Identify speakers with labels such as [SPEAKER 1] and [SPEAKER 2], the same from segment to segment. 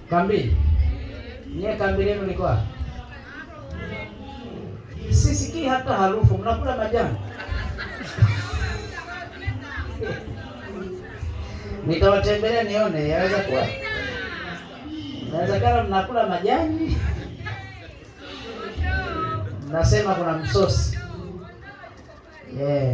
[SPEAKER 1] Kambi. Nyie kambi lenu liko wapi? Sisikii hata harufu, mnakula majani. Nitawatembelea nione, yaweza kuwa. Inawezekana mnakula majani. Nasema kuna msosi.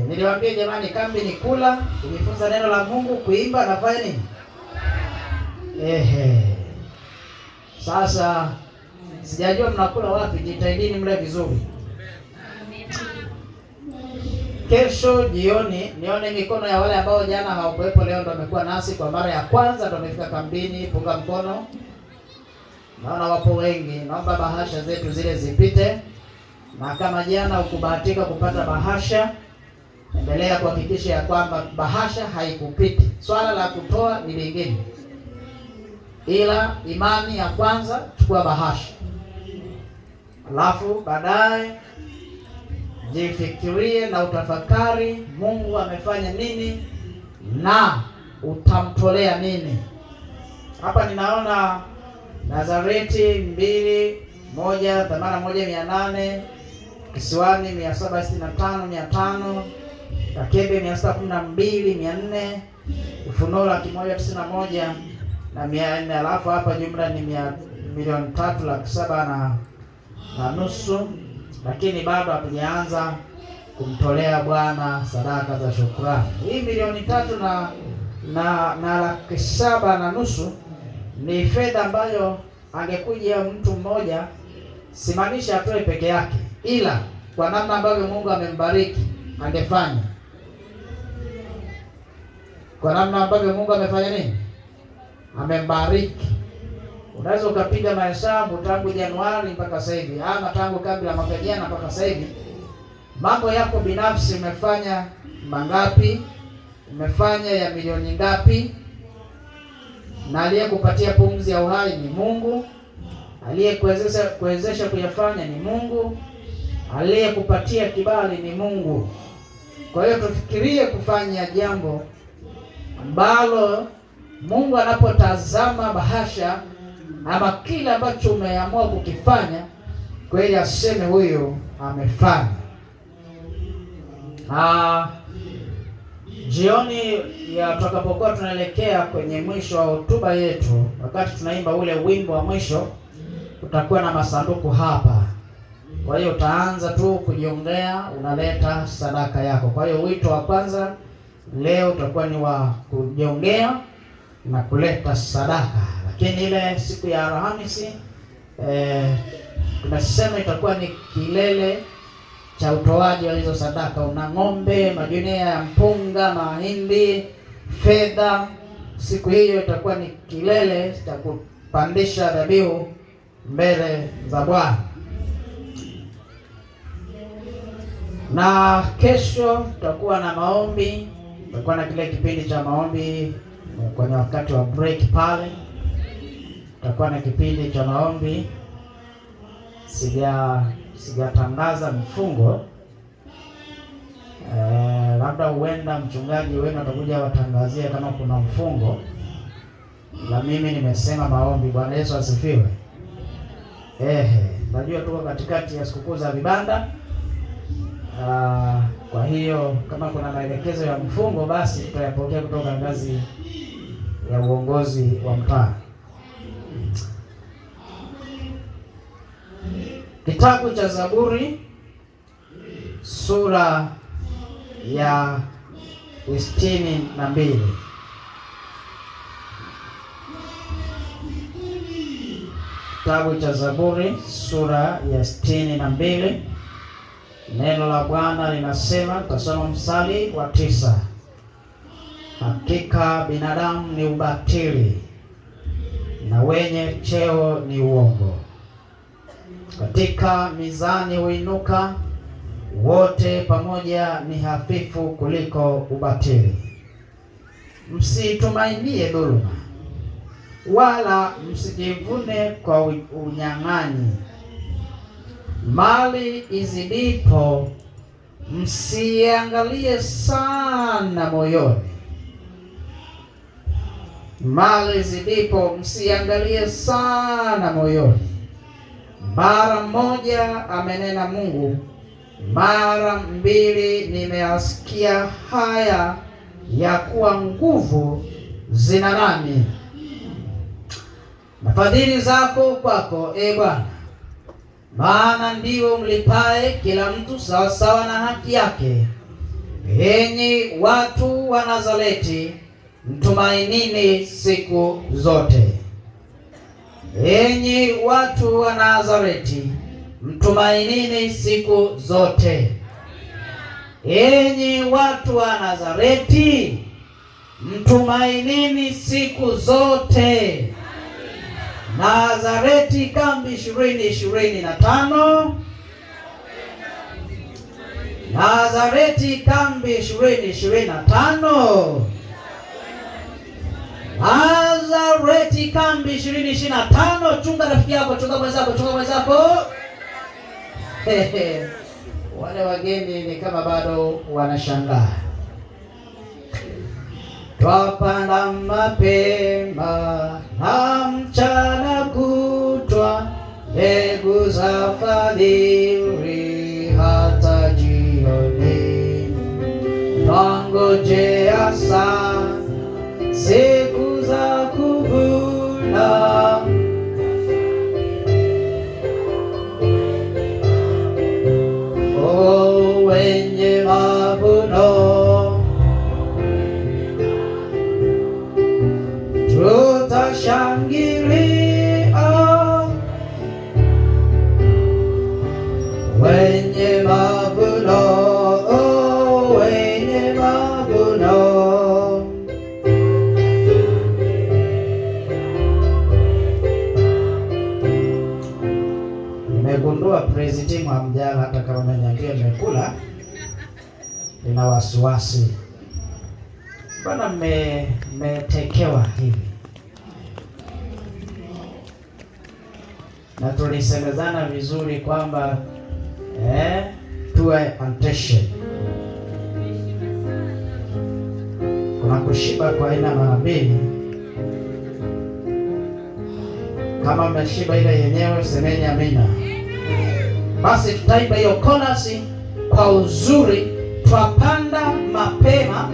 [SPEAKER 1] Niliwaambia jamani, kambi ni kula, kujifunza neno la Mungu, kuimba na kufanya nini? Ehe. Sasa sijajua mnakula wapi, jitahidini mle vizuri. Kesho jioni nione mikono ya wale ambao jana hawakuwepo, leo ndo wamekuwa nasi kwa mara ya kwanza, ndo wamefika kambini. Punga mkono. Naona wapo wengi. Naomba bahasha zetu zile zipite, na kama jana hukubahatika kupata bahasha, endelea kuhakikisha ya kwamba bahasha haikupiti. Swala la kutoa ni lingine, ila imani ya kwanza, chukua bahasha, alafu baadaye jifikirie na utafakari Mungu amefanya nini na utamtolea nini. Hapa ninaona Nazareti 2 1 81 800, Kisiwani 765 500, Kakebe 612 400, Ufunuo 191 na 400. Alafu hapa jumla ni 3,750,000, lakini bado hatujaanza kumtolea Bwana sadaka za shukrani. Hii 3,700,000 ni fedha ambayo angekuja mtu mmoja, simaanisha atoe peke yake, ila kwa namna ambavyo Mungu amembariki angefanya. Kwa namna ambavyo Mungu amefanya nini? Amembariki. Unaweza ukapiga mahesabu tangu Januari mpaka sasa hivi, ama tangu kabla mwaka jana mpaka sasa hivi, mambo yako binafsi umefanya mangapi? Umefanya ya milioni ngapi? Na aliyekupatia pumzi ya uhai ni Mungu, aliyekuwezesha kuyafanya ni Mungu, aliyekupatia kibali ni Mungu. Kwa hiyo tufikirie kufanya jambo ambalo Mungu anapotazama bahasha ama kile ambacho umeamua kukifanya, kweli aseme huyu amefanya. Jioni ya tutakapokuwa tunaelekea kwenye mwisho wa hotuba yetu, wakati tunaimba ule wimbo wa mwisho, kutakuwa na masanduku hapa. Kwa hiyo utaanza tu kujiongea, unaleta sadaka yako. Kwa hiyo wito wa kwanza leo utakuwa ni wa kujiongea na kuleta sadaka. Lakini ile siku ya Alhamisi tunasema itakuwa ni kilele cha utoaji wa hizo sadaka. Una ng'ombe, magunia ya mpunga, mahindi, fedha. Siku hiyo itakuwa ni kilele cha kupandisha dhabihu mbele za Bwana. Na kesho tutakuwa na maombi, tutakuwa na kile kipindi cha maombi kwenye wakati wa break pale. Tutakuwa na kipindi cha maombi. Sijatangaza mfungo. Labda huenda mchungaji wenu atakuja watangazie kama kuna mfungo. La mimi nimesema maombi. Bwana Yesu asifiwe. Najua tuko katikati ya sikukuu za vibanda. Kwa hiyo kama kuna maelekezo ya mfungo basi tutayapokea kutoka ngazi ya uongozi wa mtaa. Kitabu cha Zaburi sura ya 62. Kitabu cha Zaburi sura ya 62. Neno la Bwana linasema, tutasoma mstari wa 9. Hakika binadamu ni ubatili na wenye cheo ni uongo. Katika mizani huinuka, wote pamoja ni hafifu kuliko ubatili. Msitumainie dhuluma, wala msijivune kwa unyang'anyi. Mali izidipo msiangalie sana moyoni. Mali zilipo, msiangalie sana moyoni. Mara moja amenena Mungu, mara mbili nimeyasikia haya, ya kuwa nguvu zina nami. Na fadhili zako kwako, e Bwana, maana ndiwe mlipaye kila mtu sawasawa na haki yake. Enyi watu wa Nazareti, mtumainini siku zote. Enyi watu wa Nazareti, mtumainini siku zote. Enyi watu wa Nazareti, mtumainini siku zote. Nazareti kambi 2025. Nazareti kambi 2025. Nazareti kambi 2025. Chunga rafiki yako, chunga mwenzako, chunga mwenzako. Wale wageni ni kama bado wanashangaa. Twapanda mapema na mchana kutwa, mbegu za fadhili hata jioni. Twangojea sana siku za kuvuna. Oh, wenye mavuno tutashangilia, wenye mavuno, oh, wenye mavuno. Nimegundua praise team hamjala, hata kama mmeniambia mmekula, nina wasiwasi bana, mmetekewa hivi. Na tulisemezana vizuri kwamba tuwe attention. Kuna kushiba kwa aina mara mbili. Kama mmeshiba ile yenyewe, semeni amina. Basi tutaimba hiyo chorus kwa uzuri. Twapanda mapema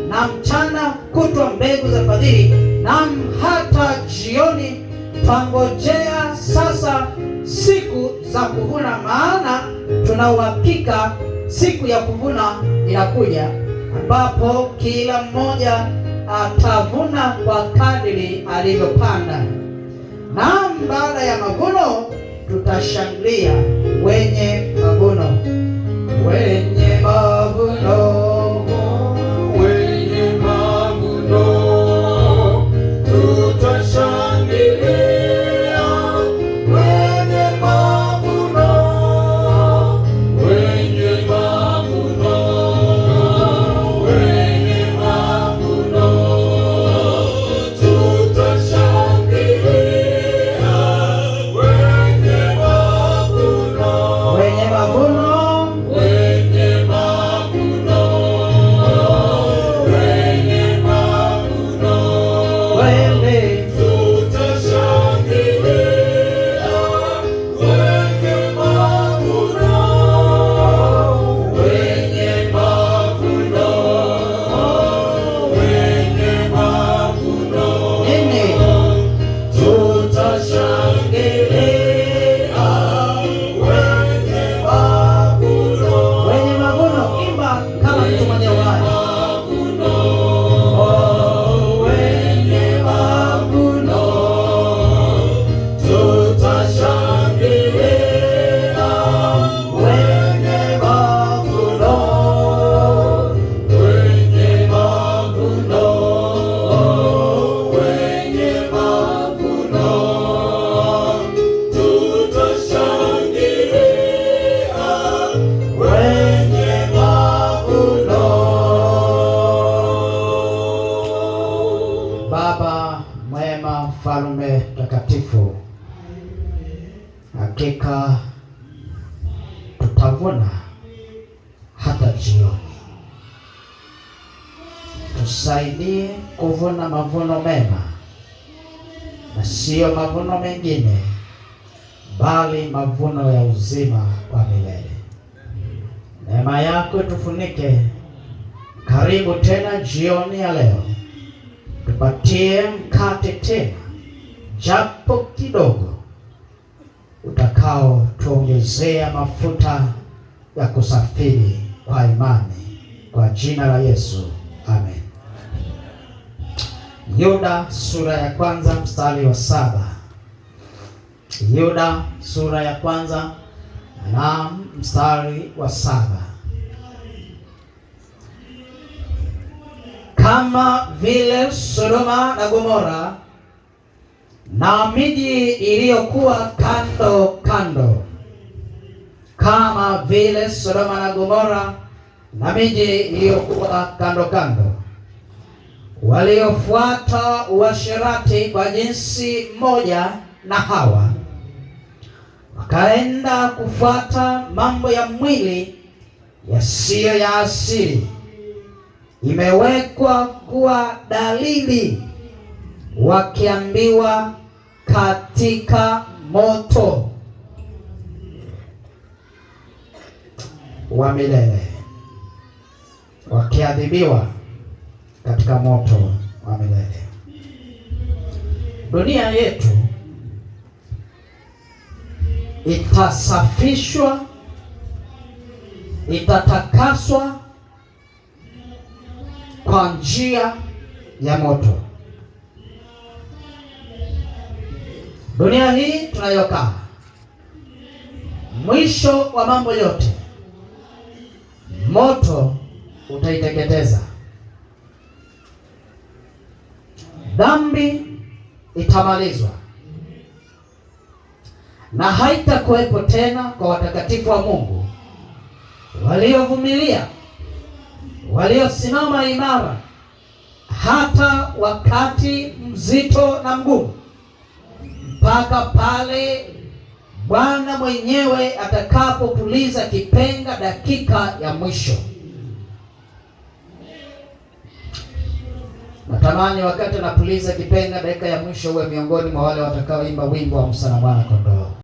[SPEAKER 1] na mchana kutwa mbegu za fadhili, na hata jioni twangojea sasa siku za kuvuna, maana tuna uhakika siku ya kuvuna inakuja, ambapo kila mmoja atavuna kwa kadiri alivyopanda. Naam, baada ya mavuno tutashangilia wenye mavuno, wenye mavuno,
[SPEAKER 2] wenye mavuno, tutashangilia wenye mavuno, wenye mavuno, wenye mavuno, tutashangilia wenye mavuno,
[SPEAKER 1] wenye mavuno,
[SPEAKER 2] wenye mavuno, wenye mavuno,
[SPEAKER 1] wenye
[SPEAKER 2] tutashangilia wenye mavuno, wenye mavuno, wenye mavuno,
[SPEAKER 1] nini?
[SPEAKER 2] Tutashangilia wenye mavuno,
[SPEAKER 1] Wenye mavuno, imba kama mtu mwenye uhai.
[SPEAKER 2] Mavuno, wenye mavuno, tutashangilia wenye mavuno, wenye mavuno, wenye mavuno, tutashangilia wenye mavuno.
[SPEAKER 1] Baba mwema, mfalme mtakatifu, hakika tutavuna hata jioni. Tusaidie kuvuna mavuno mema. na siyo mavuno mengine, bali mavuno ya uzima wa milele. Neema yako tufunike. Karibu tena jioni ya leo, tupatie mkate tena japo kidogo, utakao tuongezea mafuta ya kusafiri kwa imani, kwa jina la Yesu, amen. Yuda sura ya kwanza mstari wa 7. Yuda sura ya kwanza na mstari wa 7. Kama vile Sodoma na Gomora na miji iliyokuwa kando kando, kama vile Sodoma na Gomora na miji iliyokuwa kando kando, waliofuata uasherati kwa jinsi moja na Hawa, wakaenda kufuata mambo ya mwili yasiyo ya asili, imewekwa kuwa dalili, wakiambiwa katika moto wa milele, wakiadhibiwa katika moto wa milele. Dunia yetu itasafishwa, itatakaswa kwa njia ya moto. Dunia hii tunayokaa, mwisho wa mambo yote, moto utaiteketeza. Dhambi itamalizwa na haitakuwepo tena kwa watakatifu wa Mungu waliovumilia, waliosimama imara hata wakati mzito na mgumu, mpaka pale Bwana mwenyewe atakapopuliza kipenga dakika ya mwisho. Natamani wakati anapuliza kipenga dakika ya mwisho uwe miongoni mwa wale watakaoimba wimbo wa Musa na Mwana Kondoo.